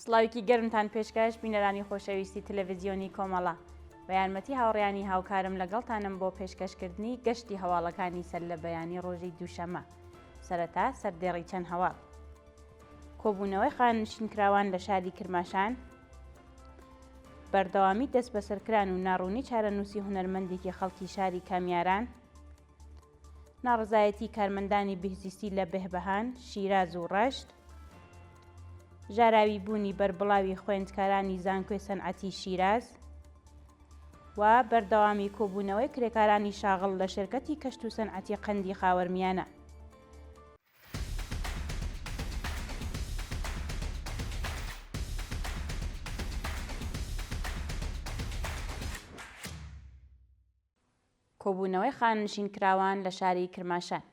سڵاوێکی گەرمتان پێشکەش بینەرانی خۆشەویستی تەلەڤزیۆنی کۆمەڵە. بە یارمەتی هاوڕێیانی هاوکارم لەگەڵتانم بۆ پێشکەشکردنی گەشتی هەواڵەکانی سەرلەبەیانی ڕۆژی دووشەممە. سەرەتا سەردێڕی چەند هەواڵ. کۆبوونەوەی خانەنشینکراوان لە شاری کرماشان، بەردەوامی دەستبەسەرکران و ناڕوونی چارەنووسی هونەرمەندێکی خەڵکی شاری کامیاران، ناڕەزایەتی کارمەندانی بهزیستی لە بهبهان، شیراز و ڕەشت، ژاراوی بوونی بەربڵاوی خوێندکارانی زانکۆی سەنعەتی شیراز و بەردەوامی کۆبوونەوەی کرێکارانی شاغڵ لە شێرکەتی کەشت و سەنعەتی قەندی خاوەرمیانە. کۆبوونەوەی خانەنشینکراوان لە شاری کرماشان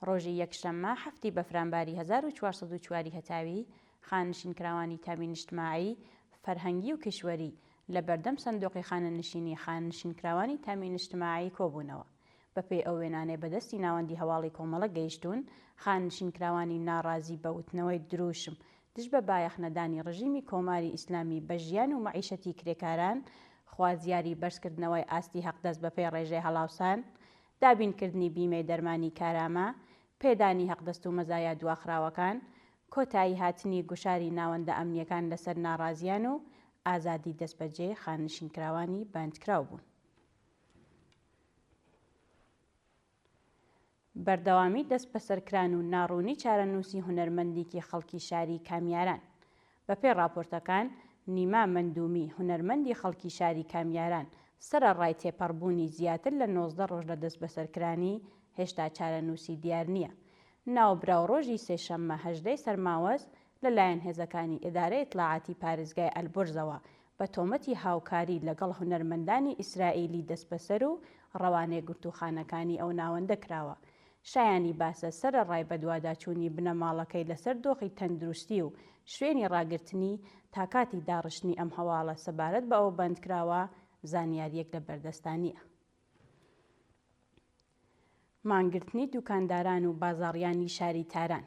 ڕۆژی یەکشەممە حەفتی بەفرانباری 1404 ی هەتاوی، خانەنشینکراوانی تامی نیشتماعی، فەرهەنگی و کیشوەری لە بەردەم سندوقی خانەنشینی خانەنشینکراوانی تامی نیشتماعی کۆبوونەوە. بەپێی ئەو وێنانەی بە دەستی ناوەندی هەواڵی کۆمەڵە گەیشتوون، خانەنشینکراوانی ناڕازی بە وتنەوەی درووشم دژ بە بایەخ نەدانی ڕژیمی کۆماری ئیسلامی بە ژیان و مەعیشەتی کرێکاران، خوازیاری بەرزکردنەوەی ئاستی هەقدەست بەپێی ڕێژەی هەڵاوسان، دابینکردنی بیمەی دەرمانی کارامە، پێدانی هەقدەست و مەزایا دواخراوەکان، کۆتایی هاتنی گوشاری ناوەندە ئەمنییەکان لەسەر ناڕازیان و ئازادی دەستبەجێی خانەنشینکراوانی بەندکراو بوون. بەردەوامی دەستبەسەرکران و ناڕوونی چارەنووسی هونەرمەندیکی خەڵکی شاری کامیاران. بەپێی ڕاپۆرتەکان، نیما مەندوومی، هونەرمەندی خەڵکی شاری کامیاران، سەرەڕای تێپەڕبوونی زیاتر لە 19 ڕۆژ لە دەستبەسەرکرانی، هێشتا چارەنووسی دیار نییە. ناوبراو ڕۆژی سێشەممە 18 ی سەرماوەز لەلایەن هێزەکانی ئیدارەی ئیتلاعاتی پارێزگای ئەلبورزەوە بە تۆمەتی هاوکاری لەگەڵ هونەرمەندانی ئیسرائیلی دەستبەسەر و ڕەوانەی گرتووخانەکانی ئەو ناوەندە کراوە. شایانی باسە سەرەڕای بەدواداچوونی بنەماڵەکەی لەسەر دۆخی تەندروستی و شوێنی ڕاگرتنی، تا کاتی داڕشتنی ئەم هەواڵە سەبارەت بە ئەو بەندکراوە زانیارییەک لە بەردەستا نییە. مانگرتنی دوکانداران و بازاڕیانی شاری تاران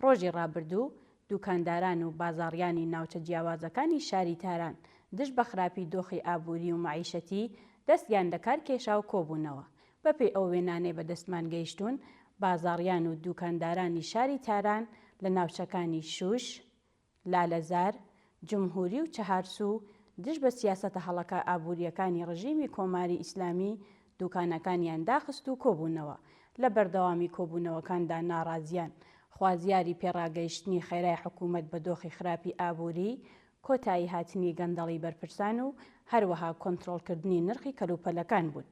ڕۆژی ڕابردوو دوکانداران و بازاڕیانی ناوچە جیاوازەکانی شاری تاران دژ بە خراپی دۆخی ئابووری و مەعیشەتی دەستیان لە کار کێشا و کۆبوونەوە. بەپێی ئەو وێنانەی بە دەستمان گەیشتوون بازاڕیان و دوکاندارانی شاری تاران لە ناوچەکانی شوش، لالەزار، جمهوری و چەهارسوو دژ بە سیاسەتە هەڵەکە ئابوورییەکانی ڕژیمی کۆماری ئیسلامی دووکانەکانیان داخست و کۆبوونەوە. لە بەردەوامی کۆبوونەوەکاندا ناڕازیان خوازیاری پێڕاگەیشتنی خێرای حکوومەت بە دۆخی خراپی ئابووری، کۆتایی هاتنی گەندەڵی بەرپرسان و هەروەها کۆنترۆڵکردنی نرخی کەلوپەلەکان بوون.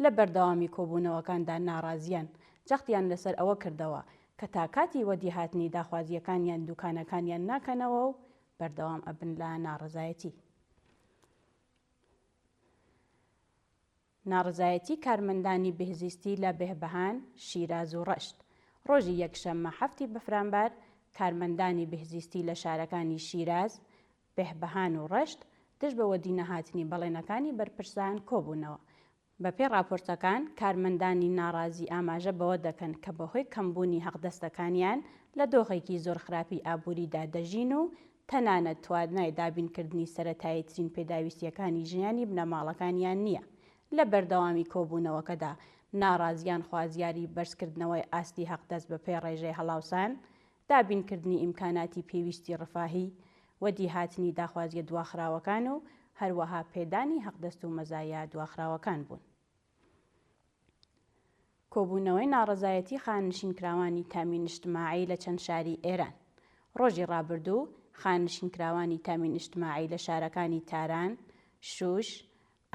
لە بەردەوامی کۆبوونەوەکاندا ناڕازیان جەختیان لەسەر ئەوە کردەوە کە تا کاتی وەدیهاتنی داخوازییەکانیان دوکانەکانیان ناکەنەوە و بەردەوام ئەبن لە ناڕەزایەتی. ناڕەزایەتی کارمەندانی بهزیستی لە بهبهان، شیراز و ڕەشت. ڕۆژی یەکشەممە حەفتی بەفرانبار، کارمەندانی بهزیستی لە شارەکانی شیراز، بهبهان و ڕەشت دژ بە وەدینەهاتنی بەڵێنەکانی بەرپرسان کۆبوونەوە. بەپێی ڕاپۆرتەکان، کارمەندانی ناڕازی ئاماژە بەوە دەکەن کە بەهۆی کەمبوونی حەقدەستەکانیان لە دۆخێکی زۆر خراپی ئابووریدا دەژین و تەنانەت توانای دابینکردنی سەرەتاییترین پێداویستییەکانی ژیانی بنەماڵەکانیان نییە. لە بەردەوامی کۆبوونەوەکەدا ناڕازیان خوازیاری بەرزکردنەوەی ئاستی حەقدەست بەپێی ڕێژەی هەڵاوسان، دابینکردنی ئیمکاناتی پێویستی ڕفاهی، وەدیهاتنی داخوازییە دواخراوەکان و هەروەها پێدانی حەقدەست و مەزایا دواخراوەکان بوون. کۆبوونەوەی ناڕەزایەتی خانەنشینکراوانی تامین ئیجتماعی لە چەند شاری ئێران ڕۆژی ڕابردوو خانەنشینکراوانی تامین ئیجتماعی لە شارەکانی تاران، شوش،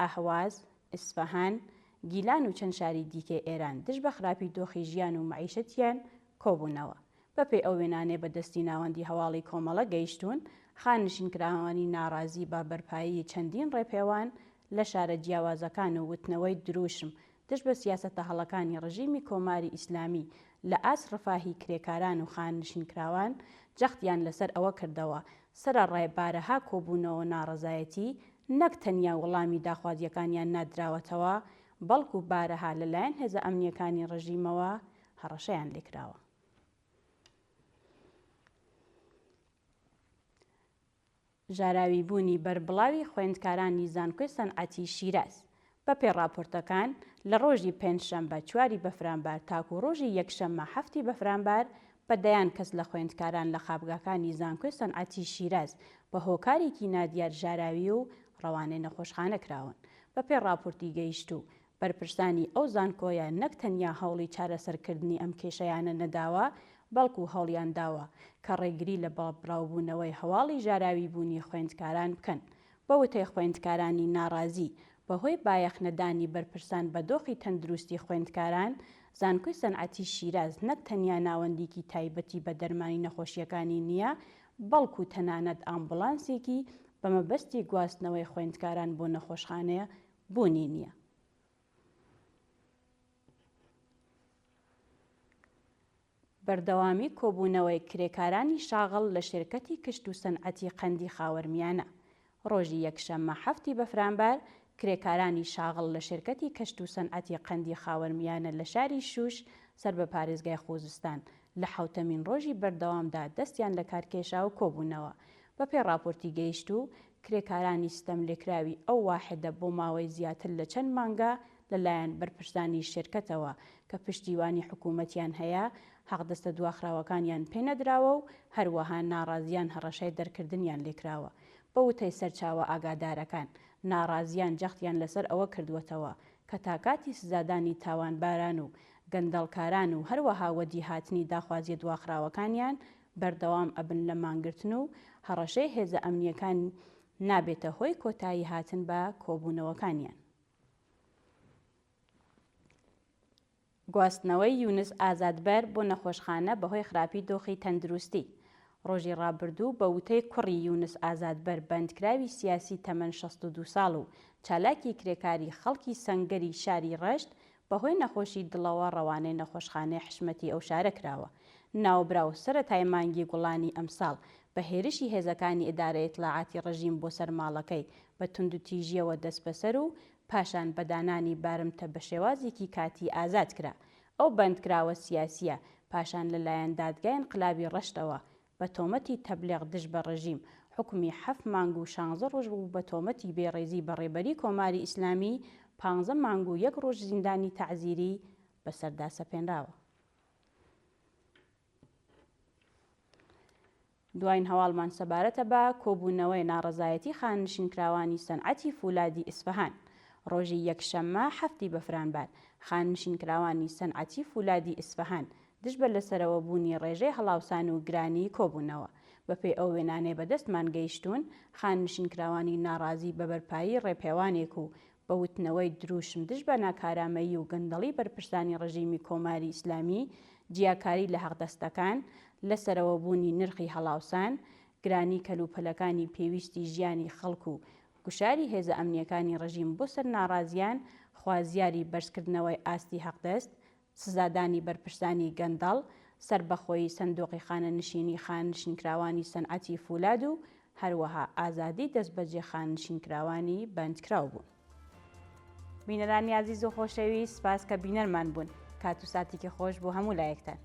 ئەهواز، ئیسفەهان، گیلان و چەند شاری دیکەی ئێران دژ بە خراپی دۆخی ژیان و مەعیشەتیان کۆبوونەوە. بەپێی ئەو وێنانەی بە دەستی ناوەندی هەواڵی کۆمەڵە گەیشتوون، خانەنشینکراوانی ناڕازی بە بەرپایی چەندین ڕێپێوان لە شارە جیاوازەکان و وتنەوەی درووشم دژ بە سیاسەتە هەڵەکانی ڕژیمی کۆماری ئیسلامی لە ئاست ڕفاهی کرێکاران و خانەنشینکراوان جەختیان لەسەر ئەوە کردەوە سەرەڕای بارەها کۆبوونەوە ناڕەزایەتی نەک تەنیا وڵامی داخوازییەکانیان نادراوەتەوە بەڵکوو بارەها لەلایەن هێزە ئەمنییەکانی ڕژیمەوە هەڕەشەیان لێکراوە. ژاراویبوونی بەربڵاوی خوێندکارانی زانکۆی سەنعەتی شیراز. بەپێی ڕاپۆرتەکان، لە ڕۆژی پێنجشەمبە چواری بەفرانبار تاکوو ڕۆژی یەکشەممە حەفتی بەفرانبار بە دەیان کەس لە خوێندکاران لە خابگاکانی زانکۆی سەنعەتی شیراز بە هۆکارێکی نادیار ژاراوی و ڕەوانەی نەخۆشخانە کراون. بەپێی ڕاپۆرتی گەیشتوو، بەرپرسانی ئەو زانکۆیە نەک تەنیا هەوڵی چارەسەرکردنی ئەم کێشەیانە نەداوە، بەڵکو هەوڵیان داوە کە ڕێگری لە بڵاوبوونەوەی هەواڵی ژاراویبوونی خوێندکاران بکەن. بە وتەی خوێندکارانی ناڕازی، بەهۆی بایەخنەدانی بەرپرسان بە دۆخی تەندروستی خوێندکاران، زانکۆی سەنعەتی شیراز نەک تەنیا ناوەندیکی تایبەتی بە دەرمانی نەخۆشییەکانی نییە، بەڵکو تەنانەت ئامبوڵانسێکی بە مەبەستی گواستنەوەی خوێندکاران بۆ نەخۆشخانەیە بوونی نییە. بەردەوامی کۆبوونەوەی کرێکارانی شاغڵ لە شێرکەتی کشت و سەنعەتی قەندی خاوەرمیانە ڕۆژی یەکشەممە حەفتی بەفرانبار کرێکارانی شاغڵ لە شێرکەتی کەشت و سەنعەتی قەندی خاوەرمیانە لە شاری شوش سەر بە پارێزگای خوزستان لە حەوتەمین ڕۆژی بەردەوامدا دەستیان لە کار کێشا و کۆبوونەوە. بەپێی ڕاپۆرتی گەیشتوو، کرێکارانی ستەملێکراوی ئەو واحدە بۆ ماوەی زیاتر لە چەند مانگە لە لایەن بەرپرسانی شێرکەتەوە کە پشتیوانی حکوومەتیان هەیە، حەقدەستە دواخراوەکانیان پێ نەدراوە و هەروەها ناڕازیان هەڕەشەی دەرکردنیان لێکراوە. بە وتەی سەرچاوە ئاگادارەکان، ناڕازیان جەختیان لەسەر ئەوە کردووەتەوە کە تا کاتی سزادانی تاوانباران و گەندەڵکاران و هەروەها وەدیهاتنی داخوازیە دواخراوەکانیان بەردەوام ئەبن لە مانگرتن و هەڕەشەی هێزە ئەمنیەکان نابێتە هۆی کۆتایی هاتن بە کۆبوونەوەکانیان. گواستنەوەی یونس ئازادبەر بۆ نەخۆشخانە بەهۆی خراپی دۆخی تەندروستی ڕۆژی ڕابردوو بە وتەی کوڕی یونس ئازادبەر بەندکراوی سیاسی تەمەن 62 ساڵ و چالاکی کرێکاری خەڵکی سەنگەری شاری ڕەشت بەهۆی نەخۆشی دڵەوە ڕەوانەی نەخۆشخانەی حشمەتی ئەو شارە کراوە. ناوبراو سەرەتای مانگی گوڵانی ئەمساڵ بە هێرشی هێزەکانی ئیدارەی ئیتلاعاتی ڕژیم بۆ سەر ماڵەکەی بە توندوتیژییەوە دەستبەسەر و پاشان بە دانانی بارمتە بە شێوازێکی کاتی ئازاد کرا. ئەو بەندکراوە سیاسییە پاشان لە لایەن دادگای ئینقلابی ڕەشتەوە بە تۆمەتی تەبلێغ دژ بە ڕژیم حوکمی حەفت مانگ و شانزە ڕۆژ و بە تۆمەتی بێڕێزی بە ڕێبەری کۆماری ئیسلامی پانزە مانگ و یەک ڕۆژ زیندانی تەعزیری بەسەردا سەپێنراوە. دواین هەواڵمان سەبارەتە بە کۆبوونەوەی ناڕەزایەتی خانەنشینکراوانی سەنعەتی فولادی ئیسفەهان. ڕۆژی یەکشەممە حەفتی بەفرانبار، خانەنشینکراوانی سەنعەتی فولادی ئیسفەهان دژ بە لەسەرەوە بوونی ڕێژەی هەڵاوسان و گرانی کۆبوونەوە. بەپێی ئەو وێنانەی بەدەستمان گەیشتوون، خانەنشینکراوانی ناڕازی بە بەرپایی ڕێپێوانێک و بە وتنەوەی درووشم دژ بە ناکارامەیی و گەندەڵی بەرپرسانی ڕژیمی کۆماری ئیسلامی، جیاکاری لە حەقدەستەکان، لەسەرەوە بوونی نرخی هەڵاوسان، گرانی کەلوپەلەکانی پێویستی ژیانی خەڵک و گوشاری هێزە ئەمنییەکانی ڕژیم بۆ سەر ناڕازیان، خوازیاری بەرزکردنەوەی ئاستی حەقدەست، سزادانی بەرپرسانی گەندەڵ، سەربەخۆیی سندوقی خانەنشینی خانەنشینکراوانی سەنعەتی فولاد و هەروەها ئازادی دەستبەجێ خانەنشینکراوانی بەندکراو بوون. بینەرانی ئازیز و خۆشەویست سپاس کە بینەرمان بوون. کات و ساتێکی خۆش بۆ هەموو لایەکتان.